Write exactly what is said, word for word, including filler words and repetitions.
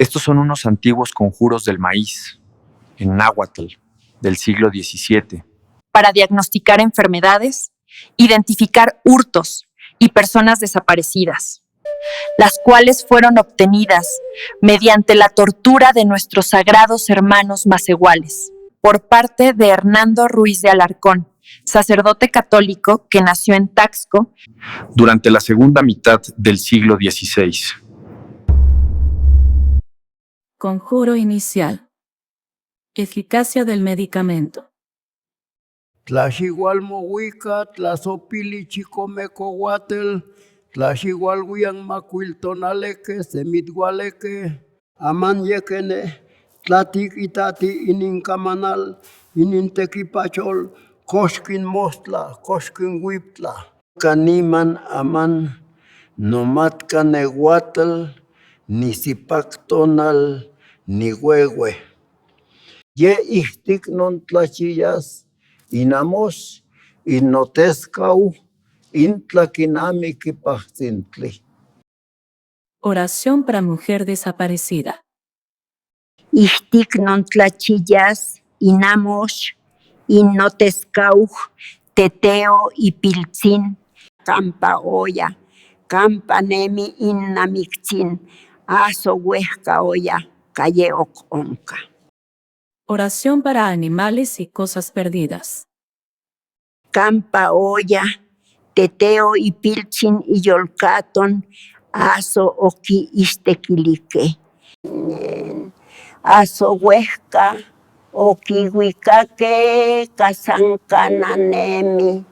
Estos son unos antiguos conjuros del maíz, en náhuatl, del siglo diecisiete. Para diagnosticar enfermedades, identificar hurtos y personas desaparecidas, las cuales fueron obtenidas mediante la tortura de nuestros sagrados hermanos macehuales, por parte de Hernando Ruiz de Alarcón, sacerdote católico que nació en Taxco durante la segunda mitad del siglo dieciséis. Conjuro inicial. Eficacia del medicamento. Tlaxiualmouika, tlasopili chikomekouatel, tlaxiualuian makuil tonaleke, semitwaleke. Aman yekene, tlati kitati inin kamanal, inin tekipachol, koxkin mostla, koxkin wiptla. Kaniman aman, nomatkane watel, ni sipak tonal, ni wewe. Ye ihtik non tlachiyas, inamos, inoteskau, intlakinami kipaxtintli. Oración para mujer desaparecida. Ihtik non tlachiyas, inamos, inoteskau, teteo, ipiltsin. Kampa oya, kampa nemi in namiktzin, aso wehka oya, kaye ok onka. Oración para animales y cosas perdidas. Kampa oya, teteo, ipiltsin, iyolkaton, aso oki istekilike. Aso wehka oki wikake, kasankana nemi.